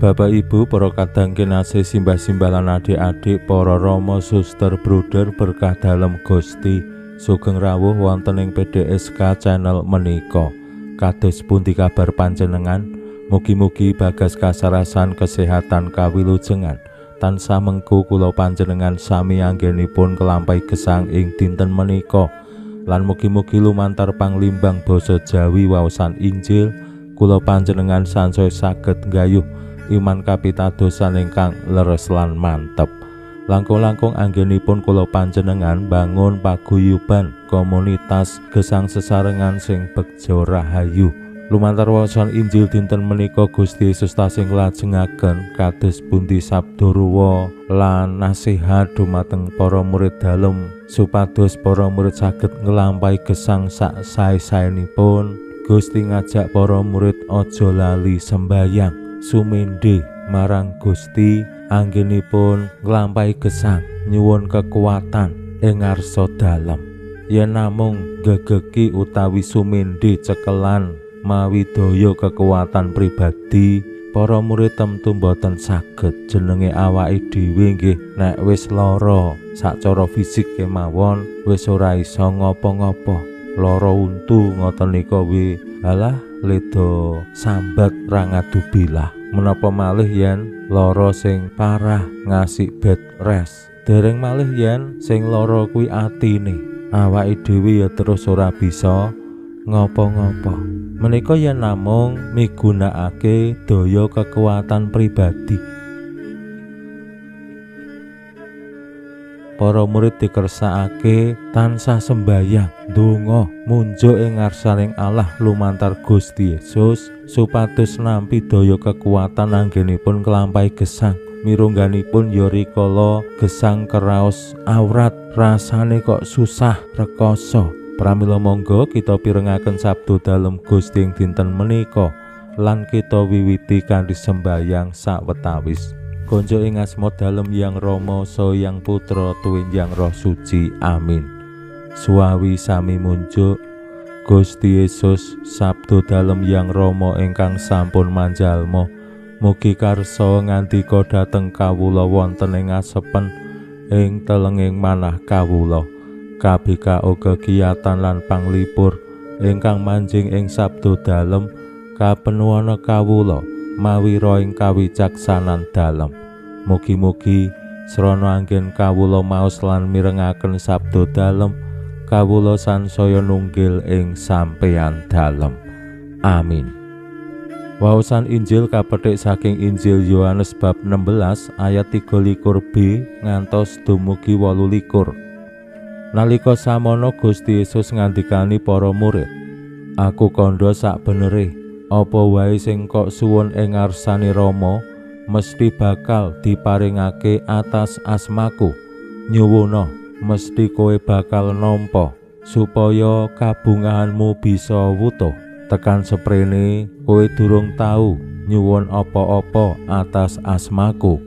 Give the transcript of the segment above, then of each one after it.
Bapak Ibu, para kadang kinasih, simbah-simbah lan adik-adik, para rama, suster, bruder, berkah dalem Gusti, sugeng rawuh wonten ing PDSK channel menika. Kados pundi kabar panjenengan? Mugi-mugi bagas kasarasan kesehatan kawilujengan tansah mengku kula panjenengan sami anggenipun kelampahi gesang ing dinten menika. Lan mugi-mugi lumantar panglimbang basa Jawi waosan Injil kula panjenengan sansaya saged nggayuh iman kapitadosan ingkang leres lan mantep. Langkung-langkung anggenipun kula panjenengan bangun paguyuban komunitas gesang sesarengan sing begja rahayu. Lumantar waosan Injil dinten menika Gusti Yesus tasih nglajengaken kados pundi sabda ruwa lan nasihat dumateng para murid dalem supados para murid saged nglampahi gesang sak sae-saenipun. Gusti ngajak para murid aja lali sembayang, sumende marang Gusti anggenipun nglampahi gesang nyuwun kekuatan ing ngarsa dalem. Yen namung gegeki utawi sumende cekelan mawi daya kekuatan pribadi, para murid temtu mboten saged. Jenenge awake dhewe nggih nek wis lara sacara fisik kemawon wis ora iso ngopo-ngopo, lara untu ngoten nika wi alah ledo sambat ra ngadu bilah. Menapa malih yen lara sing parah ngasih bed rest, dereng malih yen sing lara kuwi atine, awake dhewe ya terus ora bisa ngopo-ngopo. Menika yen namung migunakake daya kekuatan pribadi. Para murid dikersakake tansah sembayang, ndonga, munjuk ing ngarsaning Allah lumantar Gusti Yesus supados nampi daya kekuatan anggenipun nglampahi gesang. Mirungganipun ya rikala gesang keraos awrat, rasane kok susah rekoso. Pramila monggo kita pirengaken sabda dalem Gusti ing dinten menika lan kita wiwiti kanthi sembayang sawetawis. Konjo ing asma dalem Yang Rama, saha Yang Putra, tuwin Yang Roh Suci. Amin. Suwawi sami munjuk Gusti Yesus, sabda dalem Yang Rama ingkang sampun manjalma, mugi karsa ngandika dhateng kawula wonten ing asepen ing telenging manah kawula. Kabika kegiyatan lan panglipur ingkang manjing ing sabda dalem kapenuwana kawula mawi roing kawicaksanan dalem. Mugi-mugi srana anggen kawula maos lan mirengaken sabda dalem, kawula sansaya nunggil ing sampeyan dalem. Amin. Waosan Injil kapethik saking Injil Yohanes bab 16 ayat 23b ngantos dumugi 28. Nalika samono Gusti Yesus ngandikani para murid, "Aku kandha sak benere, apa wae sing kok suwun ing ngarsane Rama mesti bakal diparingake atas asmaku. Nyuwuna mesti kowe bakal nampa supaya kabungahanmu bisa wutuh. Tekan seprene kowe durung tau nyuwun apa-apa atas asmaku.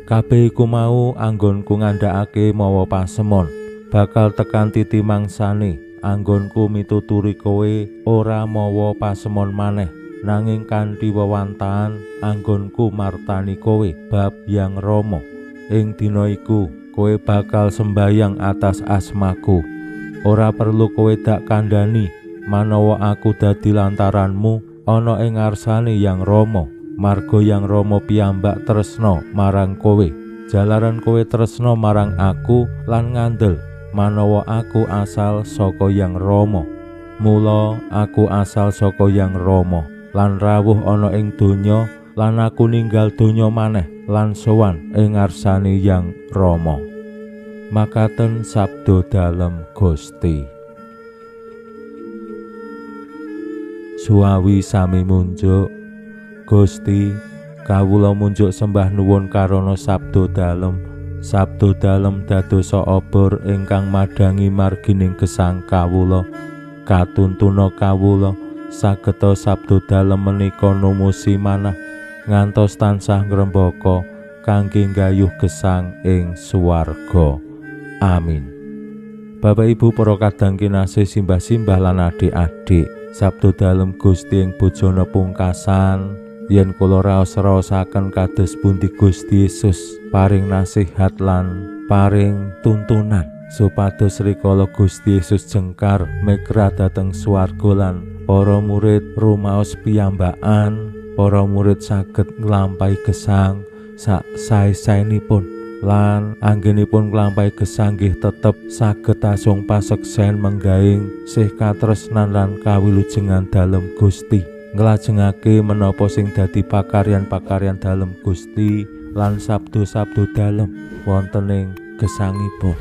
Kabeh iku mau anggonku ngandhakake mawa pasemon bakal tekan titi mangsane anggonku mituturi kowe ora mawa pasemon maneh, nanging kanthi wewantahan anggonku martani kowe bab Yang Rama. Ing dina iku kowe bakal sembayang atas asmaku. Ora perlu kowe dak kandhani manawa aku dadi lantaranmu ana ing ngarsane Yang Rama, marga Yang Rama piyambak tresna marang kowe. Jalaran kowe tresna marang aku lan ngandel manawa aku asal saka Yang Rama. Mula aku asal saka Yang Rama lan rawuh ana ing donya, lan aku ninggal donya maneh lan sowan ing ngarsane Yang Rama." Makaten sabda dalem Gusti. Suwawi sami munjuk Gusti, kawula munjuk sembah nuwun karana sabda dalem Sabdo dalem dadosa obor ingkang madhangi margining gesang kawula. Katuntuna kawula sageta sabdo dalem menika numusi manah ngantos tansah ngrembaka kangge nggayuh gesang ing swarga. Amin. Bapak Ibu para kadang kinasih, simbah-simbah lan adik-adik, sabdo dalem Gusti ing bojone pungkasan yen kula raos-raosaken kados pundi Gusti Yesus paring nasihat lan paring tuntunan supados rikala Gusti Yesus jengkar mekra dhateng swarga lan para murid rumaos piyambakan, para murid saged nglampahi gesang sak sae-saenipun lan anggenipun nglampahi gesang nggih tetep saged asung paseksen menggaing sih katresnan lan kawilujengan dalem Gusti, nglajengake menapa sing dadi pakaryan-pakaryan dalem Gusti lan sabdo-sabdo dalem wonten ing gesangipun.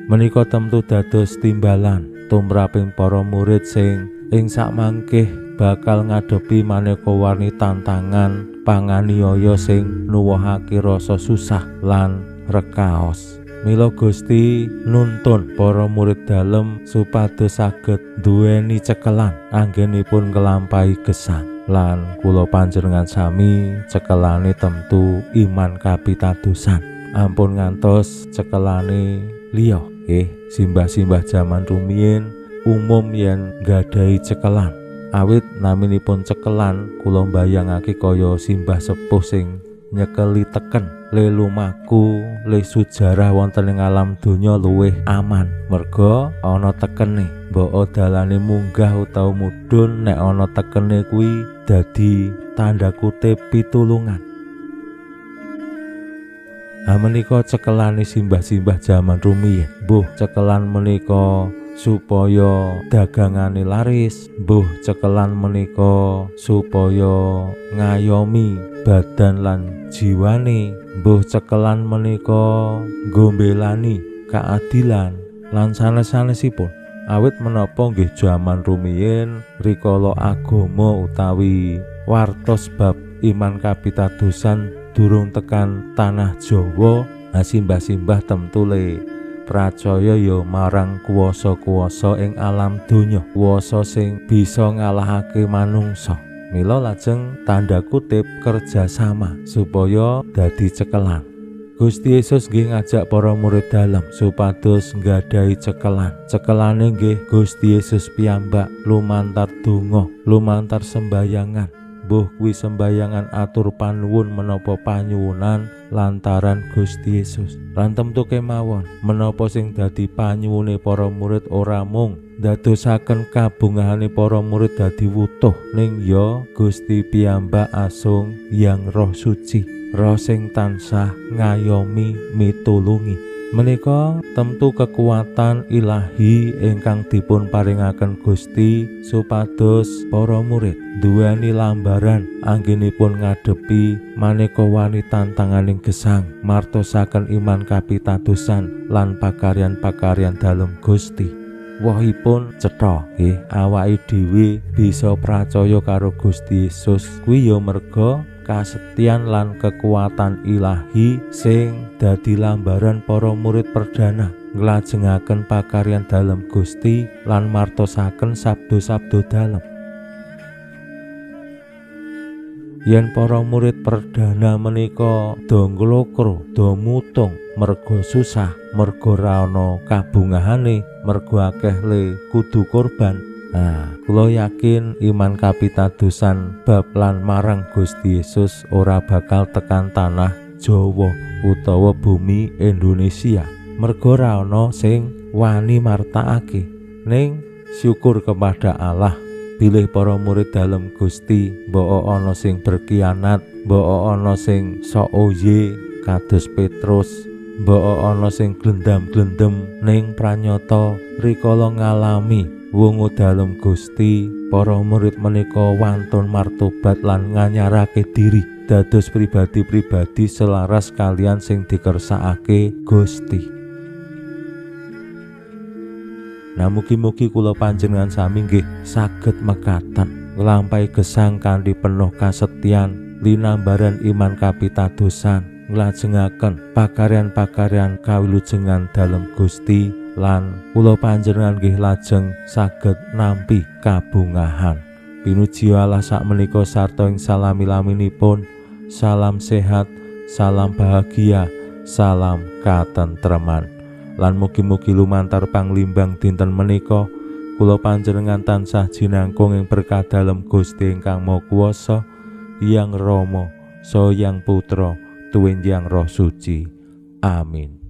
Menika temtu dados timbalan tumraping para murid sing ing sakmangkih bakal ngadepi maneka warni tantangan panganiaya sing nuwuhake rasa susah lan rekaos. Mila Gusti nuntun para murid dalem supados saged duweni cekelan anggenipun nglampahi gesang. Lan kula panjenengan sami cekelane temtu iman kapitadosan. Ampun ngantos cekelane liya. Simbah-simbah jaman rumiyin umum yen nggadahi cekelan. Awit naminipun cekelan kula mbayangake kaya simbah sepuh sing nyekeli teken le lumaku le sujarah wonten ing alam donya luwih aman merga ana tekene. Mbok dalane munggah utawa mudhun nek ana tekene kuwi dadi tanda kutip pitulungan. Ha menika cekelane simbah-simbah jaman rumiyin. Mbuh cekelan menika supaya dagangane laris, mbuh cekelan menika supaya ngayomi badan lan jiwane, mbuh cekelan menika nggombelani keadilan lan sanes-sanesipun. Awit menapa nggih jaman rumiyin rikala agama utawi wartos bab iman kapitadosan durung tekan tanah Jawa, simbah-simbah temtule pracaya ya marang kuwasa-kuwasa ing alam donya, kuwasa sing bisa ngalahake manungsa. Mila lajeng tanda kutip kerjasama supaya dadi cekelan. Gusti Yesus nggih ngajak para murid dalem supados nggadahi cekelan. Cekelane nggih Gusti Yesus piyambak lumantar donga, lumantar sembayangan. Mbuh kuwi sembayangan atur panuwun menapa panyuwunan lantaran Gusti Yesus. Lan temtu kemawon menapa sing dadi panyuwune para murid ora mung ndadosaken kabungahane para murid dadi wutuh, ning ya Gusti piyambak asung Hyang Roh Suci, roh sing tansah ngayomi mitulungi. Menika temtu kekuatan ilahi ingkang dipun paringaken Gusti supados para murid duweni lambaran anggenipun ngadepi maneka warni tantanganing gesang, martosaken iman kapitadosan lan pakaryan-pakaryan dalem Gusti. Wohipun cetha nggih awake dhewe bisa pracaya karo Gusti Yesus kuwi ya merga kasetian lan kekuatan ilahi sing dadi lambaran para murid perdana nglajengaken pakaryan dalem Gusti lan martosaken sabdo-sabdo dalem. Yen para murid perdana menika do nglokro, do mutung merga susah, merga ra ana kabungahane, merga akeh le kudu korban. Nah, kula yakin iman kapitadosan bab lan marang Gusti Yesus ora bakal tekan tanah Jawa utawa bumi Indonesia. Merga ra ana sing wani martakake. Ning syukur kepada Allah bilih para murid dalem Gusti mbok ana sing berkhianat, mbok ana sing sok oye kados Petrus, mbok ana sing glendam-glendem, ning pranyata rikala ngalami wungu dalem Gusti, para murid menika wantun martobat lan nganyarake diri dados pribadi-pribadi selaras kalian sing dikersakake Gusti. Nah, mugi-mugi kula panjenengan sami nggih saged mekaten nglampahi gesang kanthi penuh kasetyan, linambaran iman kapitadosan, nglajengaken pakaryan-pakaryan kawilujengan dalem Gusti lan kula panjenengan nggih lajeng saged nampi kabungahan. Pinuji Allah sakmenika sarta ing salami-laminipun. Salam sehat, salam bahagia, salam katentreman. Lan mugi-mugi lumantar panglimbang dinten menika kula panjenengan tansah jinangkung ing berkah dalem Gusti ingkang Maha Kuwasa, Hyang Rama, Saha Hyang Putra, tuwin Hyang Roh Suci. Amin.